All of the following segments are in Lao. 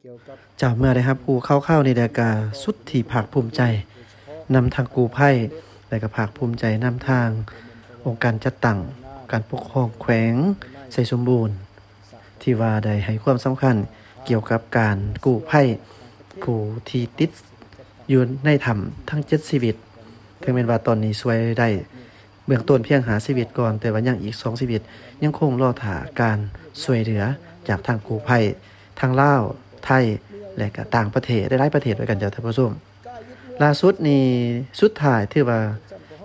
ເຈົ້າ ເມື່ອໄດ້ຮັບຮູ້ຂ່າວໆນີ້ແລ້ວ ກະສຸດທີ່ພາກພູມໃຈນຳທາງກູ້ໄພ ແລະ ກະພາກພູມໃຈນຳທາງອົງການຈັດຕັ້ງ ການປົກຄອງແຂວງໄຊສົມບູນ ທີ່ວ່າໄດ້ໃຫ້ຄວາມສຳຄັນກ່ຽວກັບການກູ້ໄພຜູ້ທີ່ຕິດຢູ່ໃນຖ້ຳທັງເຈັດຊີວິດ. ເຖິງແມ່ນວ່າຕອນນີ້ຊ່ວຍໄດ້ເບື້ອງຕົ້ນພຽງຫ້າຊີວິດກ່ອນ, ແຕ່ວ່າຍັງອີກສອງຊີວິດ ຍັງຄົງລໍຖ້າການຊ່ວຍເຫຼືອຈາກທາງກູ້ໄພ ທັງລາວ, ໄທ ແລະ ກະຕ່າງປະເທດ ຫຼາຍໆປະເທດດ້ວຍກັນ ເຈົ້າທ່ານຜູ້ຊົມ. ລ່າສຸດນີ້ ສຸດທ້າຍຖືວ່າ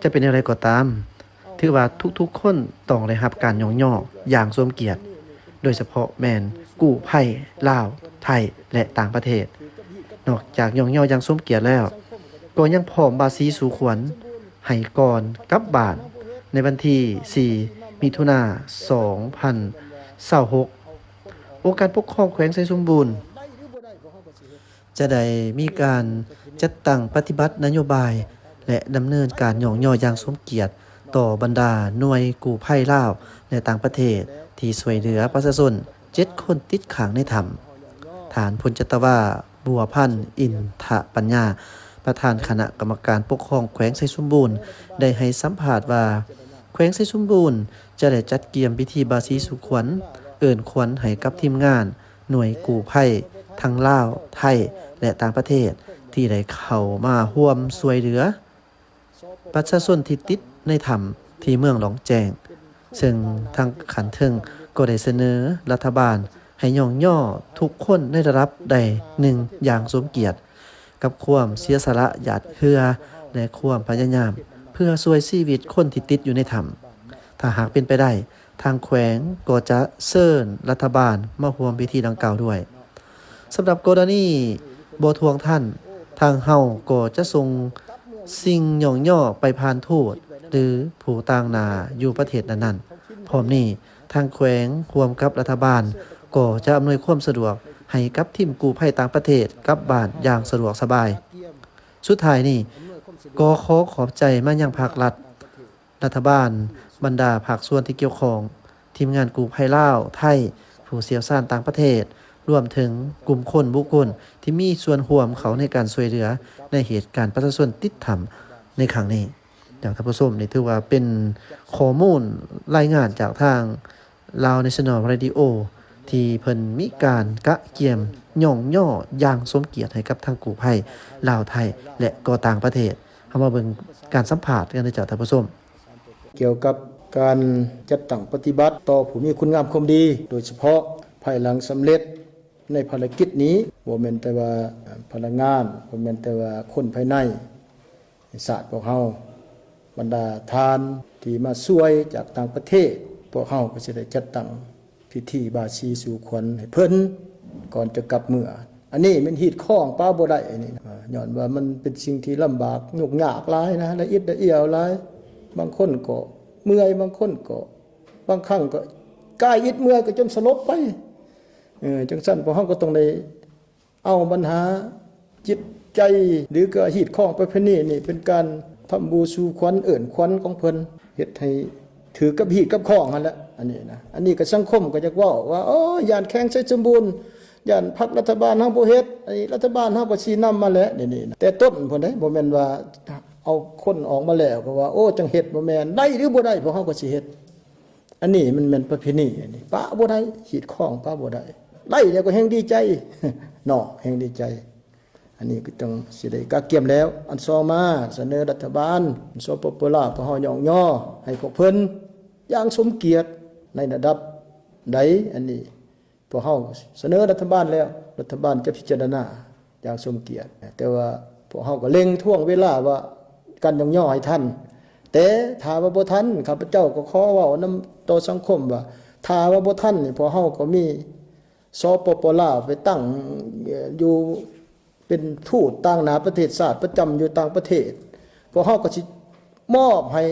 ຈະເປັນແນວໃດກໍຕາມ, ຖືວ່າທຸກໆຄົນຕ້ອງໄດ້ຮັບການຍ້ອງຍໍຢ່າງສົມກຽດ, ໂດຍສະເພາະແມ່ນກູ້ໄພລາວ, ໄທ ແລະ ຕ່າງປະເທດ. ນອກຈາກຍ້ອງຍໍຢ່າງສົມກຽດແລ້ວ, ກໍຍັງພ້ອມບາສີສູ່ຂວັນໃຫ້ກ່ອນກັບບ້ານໃນວັນທີສີ່ ມິຖຸນາ ສອງພັນຊາວຫົກ. ອົງການປົກຄອງແຂວງໄຊສົມບູນ ຈະໄດ້ມີການຈັດຕັ້ງປະຕິບັດນະໂຍບາຍ ແລະ ດຳເນີນການຍ້ອງຍໍຢ່າງສົມກຽດຕໍ່ບັນດາໜ່ວຍກູ້ໄພລາວ ແລະ ຕ່າງປະເທດ ທີ່ຊ່ວຍເຫຼືອປະຊາຊົນເຈັດຄົນຕິດຄ້າງໃນຖ້ຳ. ທ່ານ ພົນຈັດຕະວາ ບົວພັນ ອິນທະປັນຍາ ປະທານຄະນະກຳມະການປົກຄອງແຂວງໄຊສົມບູນ ໄດ້ໃຫ້ສຳພາດວ່າ ແຂວງໄຊສົມບູນຈະໄດ້ຈັດກຽມພິທີບາສີສູ່ຂວັນ, ເອີ້ນຂວັນໃຫ້ກັບທີມງານ ໜ່ວຍກູ້ໄພທັງລາວ, ໄທ ແລະ ຕ່າງປະເທດ ທີ່ໄດ້ເຂົ້າມາຮ່ວມຊ່ວຍເຫຼືອປະຊາຊົນທີ່ຕິດໃນຖ້ຳທີ່ເມືອງຫຼອງແຈ້ງ, ເຊິ່ງທາງຂັ້ນເທິງກໍໄດ້ສະເໜີລັດຖະບານໃຫ້ຍ້ອງຍໍທຸກຄົນໃນລະດັບໃດໜຶ່ງຢ່າງສົມກຽດ ກັບຄວາມເສຍສະຫຼະຫຍາດເຫື່ອ ແລະ ຄວາມພະຍາຍາມເພື່ອຊ່ວຍຊີວິດຄົນທີ່ຕິດຢູ່ໃນຖ້ຳ. ຖ້າຫາກເປັນໄປໄດ້, ທາງແຂວງກໍຈະເຊີນລັດຖະບານມາຮ່ວມພິທີດັ່ງກ່າວດ້ວຍ. ສຳລັບກໍລະນີບໍ່ທ່ວງທັນ, ທາງເຮົາກໍຈະສົ່ງສິ່ງຍ້ອງຍໍໄປຜ່ານທູດ ຫຼື ຜູ້ຕາງໜ້າຢູ່ປະເທດນັ້ນໆ. ພ້ອມນີ້, ທາງແຂວງຮ່ວມກັບລັດຖະບານກໍຈະອຳນວຍຄວາມສະດວກໃຫ້ກັບທີມກູ້ໄພຕ່າງປະເທດກັບບ້ານຢ່າງສະດວກສະບາຍ. ສຸດທ້າຍນີ້, ກໍຂໍຂອບໃຈມາຍັງພາກລັດ, ລັດຖະບານ, ບັນດາພາກສ່ວນທີ່ກ່ຽວຂ້ອງ, ທີມງານກູ້ໄພລາວ, ໄທ, ຜູ້ຊ່ຽວຊານຕ່າງປະເທດ, ລວມເຖິງກຸ່ມຄົນບຸກຄົນທີ່ມີສ່ວນຮ່ວມເຂົ້າໃນການຊ່ວຍເຫຼືອໃນເຫດການປະຊາຊົນຕິດຖ້ຳໃນຄັ້ງນີ້. ເຈົ້າທ່ານຜູ້ຊົມ, ນີ້ຖືວ່າເປັນຂໍ້ມູນລາຍງານຈາກທາງ Lao National Radio ທີ່ເພິ່ນມີການກະກຽມຍ້ອງຍໍຢ່າງສົມກຽດໃຫ້ກັບທັງກູ້ໄພລາວ, ໄທ ແລະ ກໍຕ່າງປະເທດ. ເຮົາມາເບິ່ງການສຳພາດກັນເດີເຈົ້າທ່ານຜູ້ຊົມ. ກ່ຽວກັບການຈັດຕັ້ງປະຕິບັດຕໍ່ຜູ້ມີຄຸນງາມຄວາມດີ, ໂດຍສະເພາະພາຍຫຼັງສຳເລັດໃນພາລະກິດນີ້, ບໍ່ແມ່ນແຕ່ວ່າພະນັກງານ, ບໍ່ແມ່ນແຕ່ວ່າຄົນພາຍໃນ ໃນຊາດພວກເຮົາ, ບັນດາທ່ານທີ່ມາຊ່ວຍຈາກຕ່າງປະເທດ, ພວກເຮົາກໍຊິໄດ້ຈັດຕັ້ງພິທີບາສີສູ່ຂວັນໃຫ້ເພິ່ນ ກ່ອນຈະກັບເມືອ. ອັນນີ້ແມ່ນຮີດຄອງປະບໍ່ໄດ້ ອັນນີ້ນະ, ຍ້ອນວ່າມັນເປັນສິ່ງທີ່ລຳບາກ ຫຍຸ້ງຍາກຫຼາຍນະ, ລະອິດລະອຽວຫຼາຍ. ບາງຄົນກໍເມື່ອຍ, ບາງຄົນກໍ ບາງຄັ້ງກໍກາຍອິດເມື່ອຍກໍຈົນສະຫຼົບໄປ. ເອີ ຈັ່ງຊັ້ນພວກເຮົາກໍຕ້ອງໄດ້ ເອົາບັນຫາຈິດໃຈ ຫຼື ກະຮີດຄອງປະເພນີນີ້ ເປັນການທຳບູສູ່ຂວັນ ເອີ້ນຂວັນຂອງເພິ່ນ, ເຮັດໃຫ້ຖືກກັບຮີດກັບຄອງຫັ້ນແຫຼະ. ອັນນີ້ນະ, ອັນນີ້ກະສັງຄົມກະຢາກເວົ້າວ່າ ໂອ້ ຢ້ານແຂວງໄຊສົມບູນ, ຢ້ານພັກລັດຖະບານເຮົາບໍ່ເຮັດ, ອັນນີ້ລັດຖະບານເຮົາກະຊີ້ນຳມາແຫຼະ ນີ້ນະ. ແຕ່ຕົ້ນພຸ້ນເດ້, ບໍ່ແມ່ນວ່າເອົາຄົນອອກມາແລ້ວກະວ່າ ໂອ້ ຈັ່ງເຮັດ, ບໍ່ແມ່ນ. ໄດ້ຫຼືບໍ່ໄດ້ ພວກເຮົາກະຊິເຮັດ. ອັນນີ້ມັນແມ່ນປະເພນີ, ອັນນີ້ປະບໍ່ໄດ້, ຮີດຄອງປະບໍ່ໄດ້. ໄດ້ແລ້ວກໍແຮ່ງດີໃຈເນາະ, ແຮ່ງດີໃຈ. ອັນນີ້ກໍຕ້ອງຊິໄດ້ກະກຽມແລ້ວ. ອັນສອງມາ ສະເໜີລັດຖະບານ ສປປ ລາວ ພວກເຮົາຍ້ອງຍໍໃຫ້ພວກເພິ່ນຢ່າງສົມກຽດໃນລະດັບໃດ, ອັນນີ້ ພວກເຮົາສະເໜີລັດຖະບານແລ້ວ, ລັດຖະບານຈະພິຈາລະນາຢ່າງສົມກຽດ. ແຕ່ວ່າພວກເຮົາກໍເລັ່ງທວງເວລາວ່າການຍ້ອງຍໍໃຫ້ທັນ. ແຕ່ຖ້າວ່າບໍ່ທັນ, ຂ້າພະເຈົ້າກໍຂໍເວົ້ານຳຕໍ່ສັງຄົມວ່າ ຖ້າວ່າບໍ່ທັນນີ້ ພວກເຮົາກໍມີ ສປປ ລາວ ໄປຕັ້ງ ເອີ ຢູ່ເປັນທູດຕາງໜ້າປະເທດຊາດປະຈຳຢູ່ຕ່າງປະເທດ. ພວກເຮົາກໍຊິມອບໃຫ້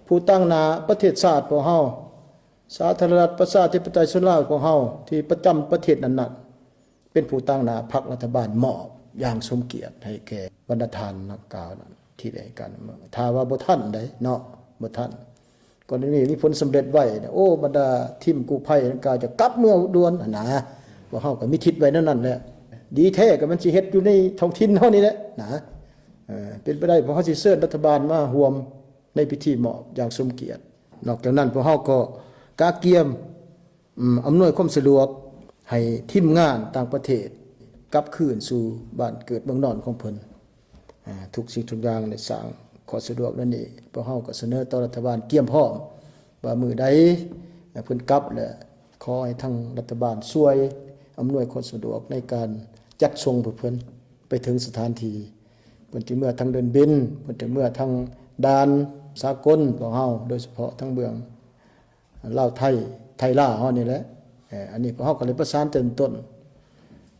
ຜູ້ຕາງໜ້າປະເທດຊາດພວກເຮົາ ສາທາລະນະລັດປະຊາທິປະໄຕສ່ວນລາວຂອງເຮົາ ທີ່ປະຈຳປະເທດນັ້ນໆ ເປັນຜູ້ຕາງໜ້າພັກລັດຖະບານ ມອບຢ່າງສົມກຽດໃຫ້ແກ່ບັນດາທ່ານດັ່ງກ່າວນັ້ນ ທີ່ໄດ້ການເມືອງ. ຖ້າວ່າບໍ່ທັນໃດເນາະ, ບໍ່ທັນ, ກໍໄດ້ມີ ມີຜົນສຳເລັດໄວນະ, ໂອ້ ບັນດາທີມກູ້ໄພດັ່ງກ່າວຈະກັບເມືອດ່ວນຫັ້ນນະ. ພວກເຮົາກໍມີທິດໄວ້ແນວນັ້ນແຫຼະ. ດີແທ້ກໍແມ່ນຊິເຮັດຢູ່ໃນທ້ອງຖິ່ນເຮົານີ້ແຫຼະນະ. ເປັນໄປໄດ້ພວກເຮົາຊິເຊີນລັດຖະບານມາຮ່ວມໃນພິທີມອບຢ່າງສົມກຽດ. ນອກຈາກນັ້ນ ພວກເຮົາກໍກະກຽມ ອຳນວຍຄວາມສະດວກໃຫ້ທີມງານຕ່າງປະເທດກັບຄືນສູ່ບ້ານເກີດເມືອງນອນຂອງເພິ່ນ. ອາ ທຸກສິ່ງທຸກຢ່າງໄດ້ສ້າງຂໍ້ສະດວກແນວນີ້ ພວກເຮົາກໍສະເໜີຕໍ່ລັດຖະບານກຽມພ້ອມວ່າມື້ໃດເພິ່ນກັບ ແລະ ຂໍໃຫ້ທາງລັດຖະບານຊ່ວຍອຳນວຍຄວາມສະດວກໃນການຈັດສົ່ງພວກເພິ່ນໄປເຖິງສະຖານທີ່. ເພິ່ນຈະເມືອທາງເດີ່ນບິນ, ເພິ່ນຈະເມືອທາງດ່ານສາກົນຂອງເຮົາ, ໂດຍສະເພາະທາງເບື້ອງ ລາວໄທ, ໄທລາວເຮົານີ້ແຫຼະ. ເອີ ອັນນີ້ພວກເຮົາກໍໄດ້ປະສານແຕ່ຕົ້ນ,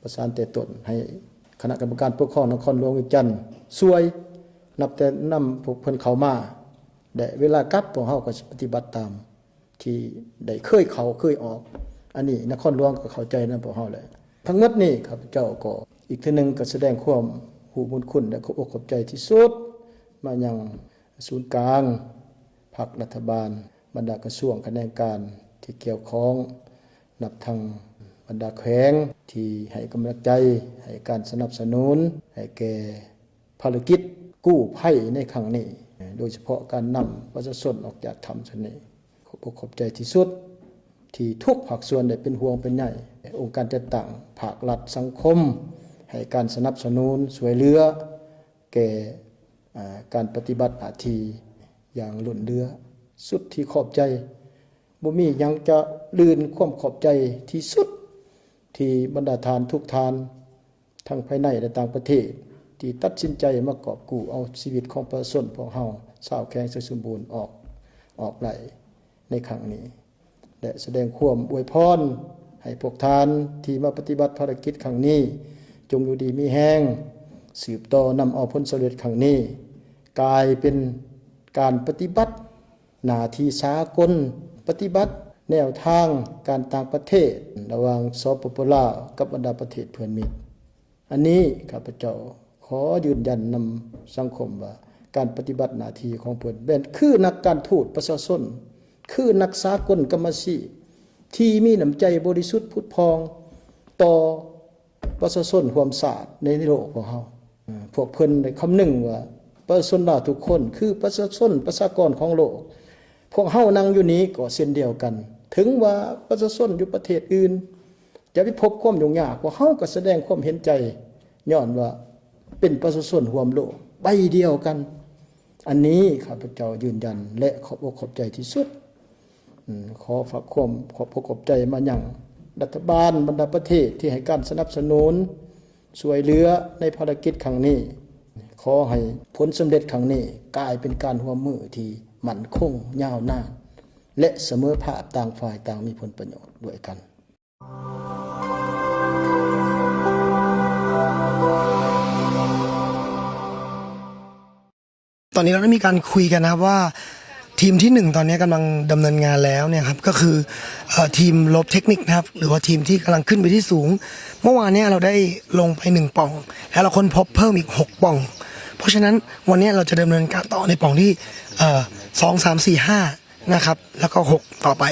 ປະສານແຕ່ຕົ້ນໃຫ້ຄະນະກຳມະການປົກຄອງນະຄອນຫຼວງວຽງຈັນຊ່ວຍ, ນັບແຕ່ນຳພວກເພິ່ນເຂົ້າມາ ແລະ ເວລາກັບ ພວກເຮົາກໍຊິປະຕິບັດຕາມທີ່ໄດ້ເຄີຍເຂົ້າເຄີຍອອກ. ອັນນີ້ນະຄອນຫຼວງກໍເຂົ້າໃຈນຳພວກເຮົາແຫຼະ. ທັງໝົດນີ້ ຂ້າພະເຈົ້າກໍອີກເທື່ອໜຶ່ງກໍສະແດງຄວາມຮູ້ບຸນຄຸນ ແລະ ຂອບອົກຂອບໃຈທີ່ສຸດມາຍັງສູນກາງພັກລັດຖະບານ, ບັນດາກະຊວງຂະແໜງການທີ່ກ່ຽວຂ້ອງ, ນັບທັງບັນດາແຂວງທີ່ໃຫ້ກຳລັງໃຈ, ໃຫ້ການສະໜັບສະໜູນໃຫ້ແກ່ພາລະກິດກູ້ໄພໃນຄັ້ງນີ້, ໂດຍສະເພາະການນຳປະຊາຊົນອອກຈາກຖ້ຳຊຸດນີ້. ຂອບອົກຂອບໃຈທີ່ສຸດທີ່ທຸກພາກສ່ວນໄດ້ເປັນຫ່ວງເປັນໃຍ, ອົງການຈັດຕັ້ງ, ພາກລັດ, ສັງຄົມ ໃຫ້ການສະໜັບສະໜູນຊ່ວຍເຫຼືອ ແກ່ ອາ ການປະຕິບັດໜ້າທີ່ຢ່າງລົ້ນເຫຼືອ. ສຸດທີ່ຂອບໃຈ, ບໍ່ມີຫຍັງຈະລື່ນຄວາມຂອບໃຈທີ່ສຸດ ທີ່ບັນດາທ່ານທຸກທ່ານ ທັງພາຍໃນ ແລະ ຕ່າງປະເທດ ທີ່ຕັດສິນໃຈມາກອບກູ້ເອົາຊີວິດຂອງປະຊາຊົນພວກເຮົາຊາວແຂວງໄຊສົມບູນອອກ, ອອກໄດ້ໃນຄັ້ງນີ້. ແລະ ສະແດງຄວາມອວຍພອນໃຫ້ພວກທ່ານທີ່ມາປະຕິບັດພາລະກິດຄັ້ງນີ້ ຈົ່ງຢູ່ດີມີແຮງ, ສືບຕໍ່ນຳເອົາຜົນສຳເລັດຄັ້ງນີ້ ກາຍເປັນການປະຕິບັດໜ້າທີ່ສາກົນ, ປະຕິບັດແນວທາງການຕ່າງປະເທດລະຫວ່າງ ສປປ ລາວ ກັບບັນດາປະເທດເພື່ອນມິດ. ອັນນີ້ຂ້າພະເຈົ້າຂໍຢືນຢັນນຳສັງຄົມວ່າ ການປະຕິບັດໜ້າທີ່ຂອງເພິ່ນແມ່ນຄືນັກການທູດປະຊາຊົນ, ຄືນັກສາກົນກຳມະຊີບທີ່ມີນ້ຳໃຈບໍລິສຸດຜຸດຜ່ອງຕໍ່ປະຊາຊົນຮ່ວມຊາດໃນໂລກຂອງເຮົາ. ພວກເພິ່ນໄດ້ຄຳນຶງວ່າ ປະຊາຊົນລາວທຸກຄົນຄືປະຊາຊົນ, ປະຊາກອນຂອງໂລກ. ພວກເຮົານັ່ງຢູ່ນີ້ກໍເຊັ່ນດຽວກັນ, ເຖິງວ່າປະຊາຊົນຢູ່ປະເທດອື່ນ ຈະໄປພົບຄວາມຫຍຸ້ງຍາກ, ພວກເຮົາກໍສະແດງຄວາມເຫັນໃຈ ຍ້ອນວ່າເປັນປະຊາຊົນຮ່ວມໂລກໃບດຽວກັນ. ອັນນີ້ຂ້າພະເຈົ້າຢືນຢັນ ແລະ ຂອບອົກຂອບໃຈທີ່ສຸດ. ອືມ ຂໍຝາກຄວາມຂອບອົກຂອບໃຈມາຍັງລັດຖະບານບັນດາປະເທດທີ່ໃຫ້ການສະໜັບສະໜູນຊ່ວຍເຫຼືອໃນພາລະກິດຄັ້ງນີ້. ຂໍໃຫ້ຜົນສຳເລັດຄັ້ງນີ້ກາຍເປັນການຮ່ວມມືທີ່ໝັ້ນຄົງ, ຍາວນານ ແລະ ສະເໝີພາບຕ່າງຝ່າຍຕ່າງມີຜົນປະໂຫຍດດ້ວຍກັນ. ตอนนี้เราได้มีการคุยกันนะครับว่า ทีมที่หนึ่งตอนนี้กำลังดำเนินงานแล้วเนี่ยครับ ก็คือ เอ่อ ทีมลบเทคนิคนะครับ หรือว่าทีมที่กำลังขึ้นไปที่สูง เมื่อวานเนี่ยเราได้ลงไปหนึ่งป่อง แล้วเราค้นพบเพิ่มอีกหกป่อง เพราะฉะนั้นวันนี้เราจะดำเนินการต่อในป่องที่ เอ่อ สอง สาม สี่ ห้า นะครับ แล้วก็หกต่อไป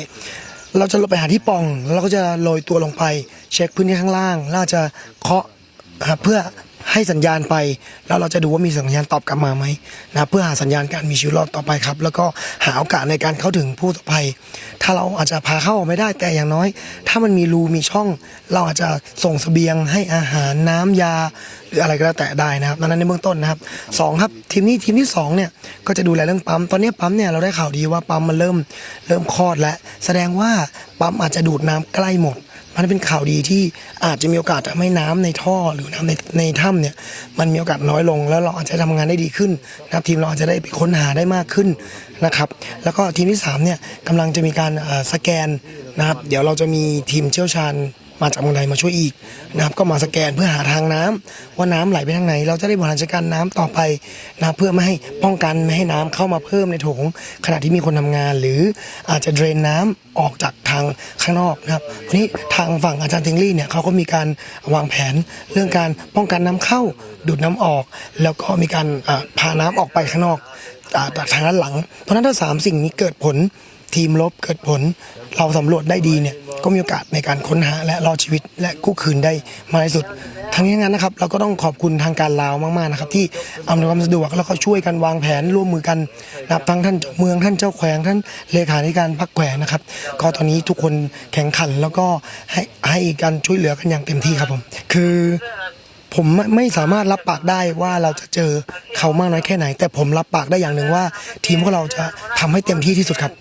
เราจะลงไปหาที่ป่อง แล้วเราก็จะโรยตัวลงไปเช็คพื้นที่ข้างล่าง แล้วอาจจะเคาะนะครับ เพื่อให้สัญญาณไป แล้วเราจะดูว่ามีสัญญาณตอบกลับมาไหมนะครับ เพื่อหาสัญญาณการมีชีวิตรอดต่อไปครับ แล้วก็หาโอกาสในการเข้าถึงผู้ประสบภัย ถ้าเราอาจจะพาเข้าออกไม่ได้ แต่อย่างน้อย ถ้ามันมีรูมีช่อง เราอาจจะส่งเสบียง ให้อาหาร น้ำ ยา หรืออะไรก็แล้วแต่ได้นะครับ ดังนั้นในเบื้องต้นนะครับ สอง ครับ ทีมนี้ ทีมที่สองเนี่ย ก็จะดูแลเรื่องปั๊ม ตอนนี้ปั๊มเนี่ย เราได้ข่าวดีว่าปั๊มมันเริ่ม เริ่มคลอดแล้ว แสดงว่าปั๊มอาจจะดูดน้ำใกล้หมด มันเป็นข่าวดีที่อาจจะมีโอกาสทำให้น้ำในท่อ หรือน้ำใน ในถ้ำเนี่ย มันมีโอกาสน้อยลง แล้วเราอาจจะทำงานได้ดีขึ้นนะครับ ทีมเราอาจจะได้ไปค้นหาได้มากขึ้นนะครับ แล้วก็ทีมที่สามเนี่ย กำลังจะมีการ เอ่อ สแกนนะครับ เดี๋ยวเราจะมีทีมเชี่ยวชาญ มาจากเมืองไทยมาช่วยอีกนะครับ ก็มาสแกนเพื่อหาทางน้ำว่าน้ำไหลไปทางไหน เราจะได้บริหารจัดการน้ำต่อไปนะครับ เพื่อไม่ให้ ป้องกันไม่ให้น้ำเข้ามาเพิ่มในโถง ขณะที่มีคนทำงาน หรืออาจจะเดรนน้ำออกจากทางข้างนอกนะครับ ทีนี้ทางฝั่งอาจารย์เทงลี่เนี่ย เขาก็มีการวางแผนเรื่องการป้องกันน้ำเข้า ดูดน้ำออก แล้วก็มีการ อ่า พาน้ำออกไปข้างนอก อ่า จากทางด้านหลัง เพราะฉะนั้นถ้าสามสิ่งนี้เกิดผล ทีมลบเกิดผล เราสำรวจได้ดีเนี่ย ก็มีโอกาสในการค้นหาและรอดชีวิต และกู้คืนได้มากที่สุด ท ทั้งนี้ทั้งนั้นนะครับ เราก็ต้องขอบคุณทางการลาวมากๆนะครับ ที่อำนวยความสะดวก แล้วก็ช่วยกันวางแผนร่วมมือกันนะครับ ทั้งท่านเจ้าเมือง ท่านเจ้าแขวง ท่านเลขาธิการพรรคแขวงนะครับ ก็ตอนนี้ทุกคนแข็งขัน แล้วก็ให้ให้การช่วยเหลือกันอย่างเต็มที่ครับผม คือผมไม่ไม่สามารถรับปากได้ว่าเราจะเจอเขามากน้อยแค่ไหน แต่ผมรับปากได้อย่างหนึ่งว่า ทีมพวกเราจะทำให้เต็มที่ที่สุดครับ